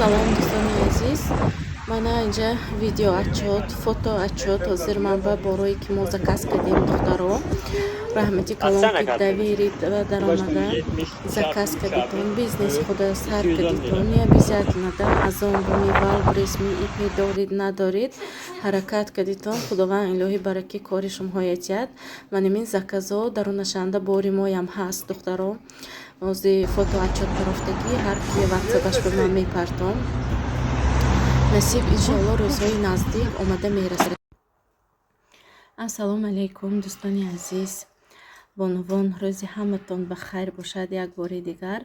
Салом, дӯстони азиз! Мана инҷа видеоотчёт, фотоотчёт. Ҳозир ман ба борое, ки мо заказ кардем, духтаро, раҳмати калон, ки доверить даромада заказ кардитон, бизнес худа сар кардитон. Не обязательно да Озон буми, Вайлдберрисми, ИП дорид, надорид, ҳаракат кардитон. Худованд илоҳӣ бараки кори шумоҳоя диҳад. Ман ин заказо дарунашанда бори моям ҳаст, духтаро. Ҳозир фотоотчёт тарофтагӣ, ҳар ки ватсапаш ба ман мепартом. Насиб, иншоалло, рӯзҳои наздик омада мерасад. Ассалому алайкум, дӯстони азиз, бонувон! Рӯзи ҳаматон ба хайр бошад. Як бори дигар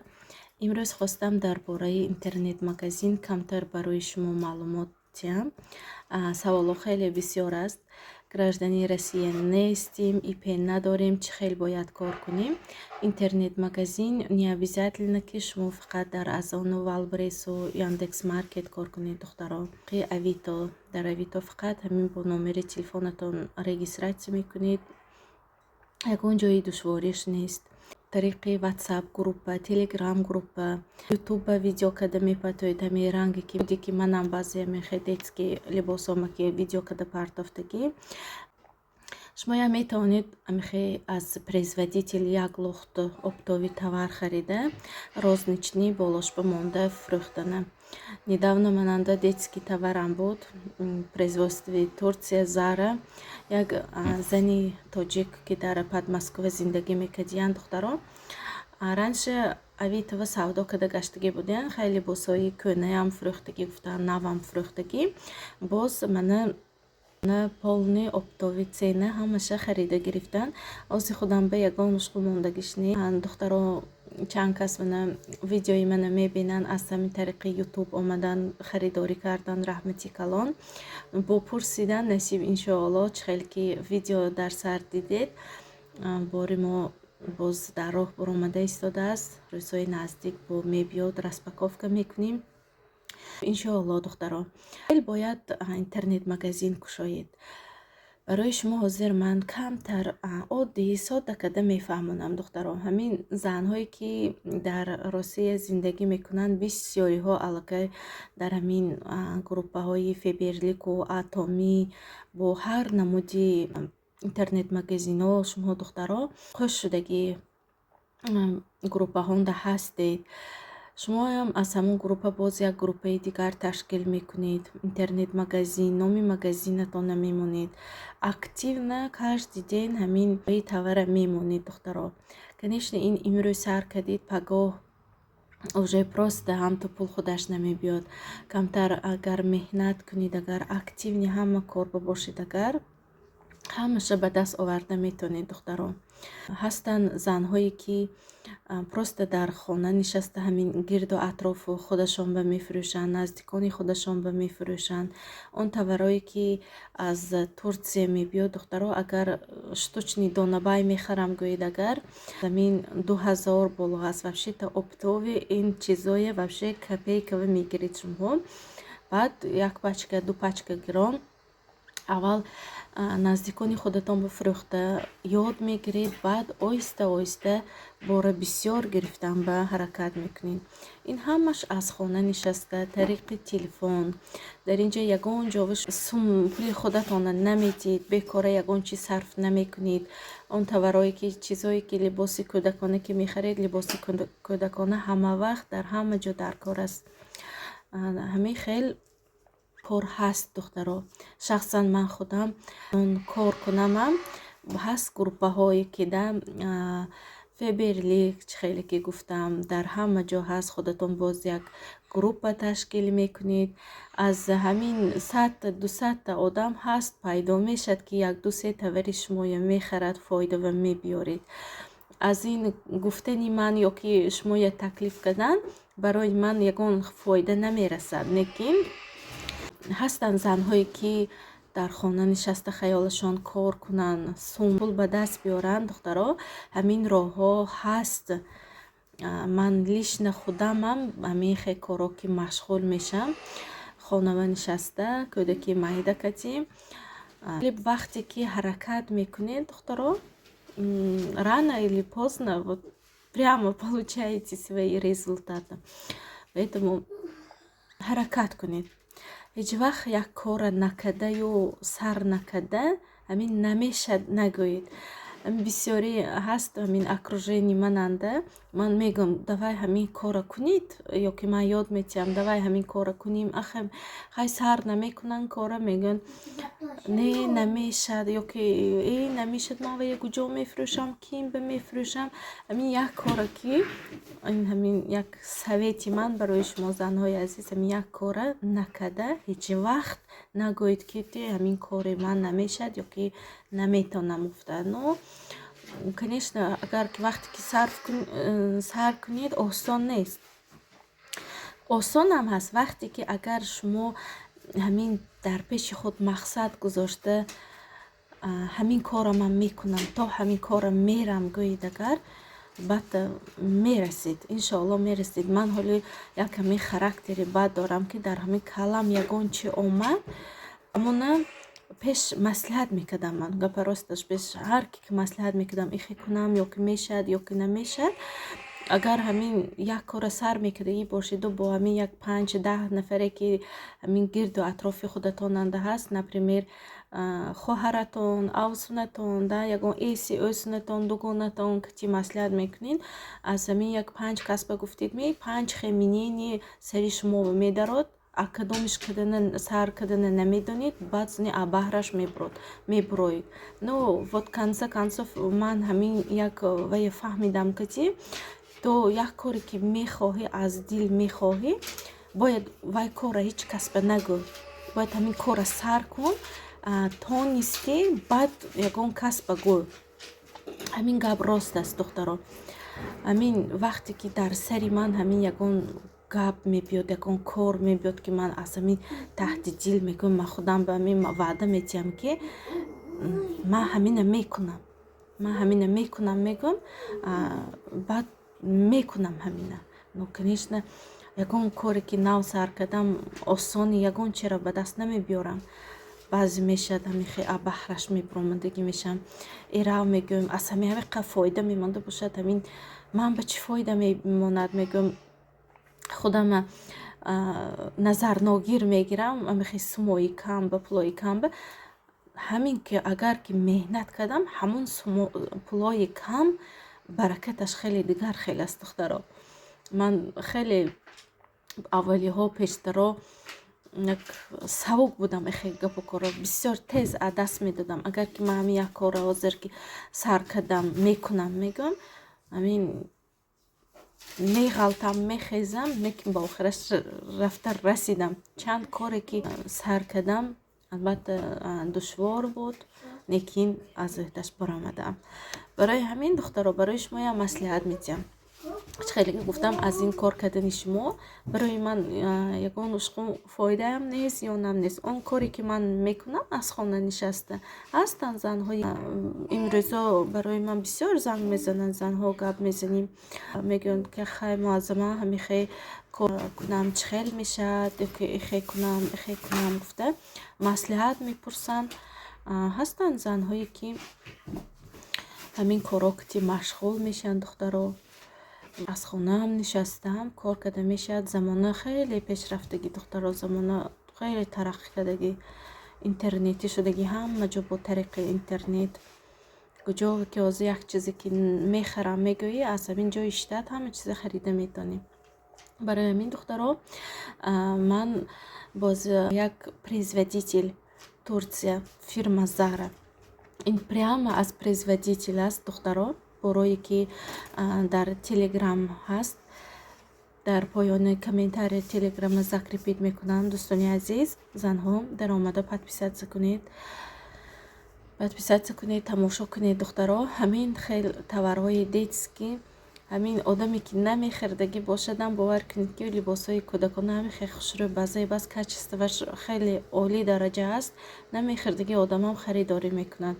имрӯз хостам дар бораи интернет-магазин камтар барои шумо маълумот диҳам. Саволҳо хеле бисёр аст. Гражданини Россия нестим, ИП надорем, чӣ хел бояд кор кунем? Интернет-магазин не обязательно, ки шумо фақат дар Озону, Вайлдберрису, Яндекс Маркет кор кунед, духтаро. Авито, дар Авито фақат ҳамин бо номери телефонатон регистрация мекунед, ягон ҷои душвориш нест. Тариқи Ватсап группа, Телеграм группа, Ютубба видео карда мепартоед. Ҳамин ранге ки манам баъзе ҳамин детский либосома ки видео карда партофтагӣ, шумоям метавонед амихе аз производитель як лухт оптовый товар харида, розничный болошба монда фурӯхтана. Недавно мананда детский товарам буд, производствои Турция, Зара. Як зани тоҷик, ки дар Подмосковье зиндагӣ мекардиянд, духтаро, раньше Авитова савдо карда гаштагӣ будиянд. Хеле либосҳои кӯнаям фурӯхтагӣ гуфтанд, навам фурӯхтагӣ. Боз мана полный оптовый цена ҳамаша харида гирифтанд. Ози худам ба ягон мушқул мондагиш не, духтаро. Чанд кас мана видеои мана мебинанд, аз ҳамин тариқи Ютуб омадан, харидорӣ кардан. Раҳмати калон. Бо пурсидан, насиб, иншоалло, чӣ хел ки видео дар сар дидед, бори мо боз дар роҳ баромада истодааст. Рӯзҳои наздик бо мебиёд, распаковка мекунем, иншоалло. Духтаро, бояд интернет-магазин кушоед. Барои шумо ҳозир ман камтар оддӣ, содда карда мефаҳмонам, духтаро. Ҳамин занҳое, ки дар Россия зиндагӣ мекунанд, бисёриҳо аллакай дар ҳамин группаҳои Фаберлику, Атоми, бо ҳар намуди интернет-магазинҳо шумо, духтаро, хуш шудагӣ группаҳонда ҳастед. Шумоам аз ҳамон группа боз як группаи дигар ташкил мекунед, интернет-магазин, номи магазинатонро мемонед, активно каждый день ҳамин товара мемонед, духтаро. Конечно, ин имрӯз сар кардид, пагоҳ уже просто ҳамту пул худаш намебиёд. Камтар агар меҳнат кунед, агар активный ҳама корба бошед, агар ҳамаша ба даст оварда метавонед, духтаро. Ҳастанд занҳое, ки просто дар хона нишаста, ҳамин гирду атрофу худашон ба мефурӯшанд, наздикони худашон ба мефурӯшанд. Он товарое, ки аз Турция мебиёд, духтаро, агар штучный донабай мехарам гӯед, агар ҳамин 2000 боло аст, вообще-то оптовый ин чизое вообще копейкава мегиред шумо. Баъд як пачка, ду пачка гирон аввал наздикони худатон ба фурӯхта ёд мегиред, баъд оҳиста оҳиста бора бисёр гирифтан ба ҳаракат мекунед. Ин ҳамаш аз хона нишаста, тариқи телефон. Дар ин ҷо ягон ҷо сум пули худатонро намедиҳед, бекора ягон чиз сарф намекунед. Он товарое ки, чизое ки, либоси кӯдакона ки мехаред, либоси кӯдакона ҳама вақт дар ҳама ҷо дар кор аст. Ҳамин хел кор ҳаст, духтаро. Шахсан ман худам кор кунамам, ҳаст группаҳое, ки да Фаберлик, чӣ хеле ки гуфтам, дар ҳама ҷо ҳаст. Худатон боз як группа ташкил мекунед. Аз ҳамин 100-та, 200-та одам ҳаст, пайдо мешавад, ки як, ду, се товари шумоя мехарад, фоидава мебиёред. Аз ин гуфтани ман ё ки шумоя таклиф кардан барои ман ягон фоида намерасад, лекин ҳастанд занҳое, ки дар хона нишаста хаёлашон кор кунанд, сум пул ба даст биёранд. Духтаро, ҳамин роҳҳо ҳаст. Ман лично худамам ҳамин хел корҳо ки машғул мешавам, хонава нишаста, кӯдаки майда катим. Вақте ки ҳаракат мекунед, духтаро, рано или поздно вот прямо получаете свои результаты. Поэтому Ҳаракат кунед. Ҳеҷ вақт як корра накардаю сар накарда, ҳамин намешад нагӯед. Бисёре ҳаст ҳамин окружение мананда, ман мегӯям: «Давай, ҳамин корро кунед», ё ки ман ёд метиҳам: «Давай, ҳамин корро кунем». Ахе, хай, сар намекунанд корра, мегӯянд: «Не, намешад», ё ки «Э, намешад, ман вая куҷо мефурӯшам, ким ба мефурӯшам?» Ҳамин як корра ки ҳамин як совети ман барои шумо, занҳои азиз, ҳамин як корра накарда, ҳеҷ вақт нагӯед, ки ҳамин кори ман намешавад ё ки наметавонам гуфта. Но, конечно, агар ки вақте ки сар кунед, осон нест. Осонам ҳаст, вақте ки агар шумо ҳамин дар пеши худ мақсад гузошта, ҳамин корро ман мекунам, то ҳамин корро мерам гӯед агар, албатта, мерасед, иншоалло, мерасед. Ман ҳоло як ҳамин характери бад дорам, ки дар ҳамин калам ягон чи омад, ҳамона пеш маслиҳат мекардам. Ман, гапа росташ, пеш ҳар ки маслиҳат мекардам, ихе кунам ё ки мешавад, ё ки намешавад. Агар ҳамин як корро сар мекардагӣ бошеду бо ҳамин як 5-10 нафаре, ки ҳамин гирду атрофи худатонанда ҳаст, например, хоҳаратон, авсунатон, да, ягон эси ӯсунатон, дугонатон ки маслиҳат мекунед, аз ҳамин як панҷ кас ба гуфтед, ми панҷ хел мнение сари шумо медарод, а кадомиш кардана сар кардана намедонед, баъд зани баҳраш мебуроед. Ну вот, конце концов, ман ҳамин як вая фаҳмидам, ки то як коре ки мехоҳӣ, аз дил мехоҳӣ, бояд вай корро ҳеҷ кас ба нагӯ, бояд ҳамин корро сар кун, тонистӣ, баъд ягон кас ба гӯ. Ҳамин гап рост аст, духтаро. Ҳамин вақте ки дар сари ман ҳамин ягон гап мебиёд, ягон кор мебиёд, ки ман аз ҳамин таҳти дил мегӯям, ман худам ба ҳамин ваъда метиҳам, ки ман ҳамина мекунам, ман ҳамина мекунам, мегӯям, баъд мекунам ҳамина. Ну, конечно, ягон коре ки нав сар кардам, осони ягон чиро ба даст намебиёрам. Баъзе мешавад, ҳамин хел баҳраш мебуромадагӣ мешавам. Эрав, мегӯям, аз ҳамин ҳамин фоида мемонда бошад, ҳамин ман ба чӣ фоида мемонад, мегӯям, худама назарногир мегирам. Ҳамин сумои кам ба, пулои кам ба, ҳамин ки агар ки меҳнат кардам, ҳамон пулои кам баракаташ хеле дигар хел аст, духтаро. Ман хеле аввалиҳо, пештаро як савук будам, эхе гапу корро бисёр тез аз даст медодам. Агар ки ман ҳамин як корро ҳозир ки сар кардам, мекунам, мегӯям, ҳамин меғалтам, мехезам, лекин ба охираш рафта расидам. Чанд коре ки сар кардам, албатта, душвор буд, лекин аз ӯҳдаш баромадам. Барои ҳамин, духтаро, барои шумоям маслиҳат медиҳам. Хеле гуфтам, аз ин кор кардани шумо барои ман ягон ушқум фоидаам нест, зиёнам нест. Он коре ки ман мекунам аз хона нишаста, ҳастанд занҳои имрӯзо барои ман бисёр занг мезананд занҳо, гап мезанем, мегӯянд, ки хай, Муаззама, ҳамин хел кор кунам, чӣ хел мешавад, ёки ихе кунам, ихе кунам гуфта, маслиҳат мепурсанд. Ҳастанд занҳое, ки ҳамин корҳо ки машғул мешаванд, духтаро, аз хонаам нишастаам кор карда мешавад. Замона хеле пешрафтагӣ, духтаро, замона хеле тараққӣ кардагӣ, интернетӣ шудагӣ, ҳама ҷо бо тариқи интернет. Куҷо ки ҳозир як чизе ки мехарам мегӯӣ, аз ҳамин ҷои иштат ҳама чиза харида метавонӣ. Барои ҳамин, духтаро, ман боз як производитель Турция, фирма Зара, ин прямо аз производитель аст, духтаро, борое ки дар Телеграм ҳаст, дар поёни комментария Телеграма закрепить мекунам. Дӯстони азиз, занҳо, даромада подписаться кунед, подписаться кунед, тамошо кунед, духтаро. Ҳамин хел товарҳои детский, ҳамин одаме ки намехӯрдагӣ бошадам, бовар кунед, ки либосҳои кӯдакона ҳамин хел хушрӯй, базаи бас, качествоаш хеле олӣ дараҷа аст, намехӯрдагӣ одамам харидорӣ мекунад.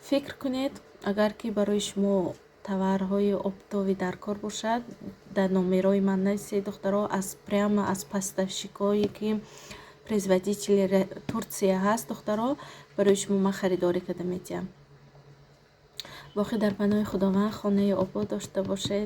Фикр кунед, агар ки барои шумо товарҳои оптовый дар кор бошад, дар номерои ман нависед, духтаро, аз прямо аз поставщикое ки производители Турция ҳаст, духтаро, барои шумо ман харидорӣ карда медиҳам. Боқӣ дар паноҳи Худованд, хонаи обод дошта бошед.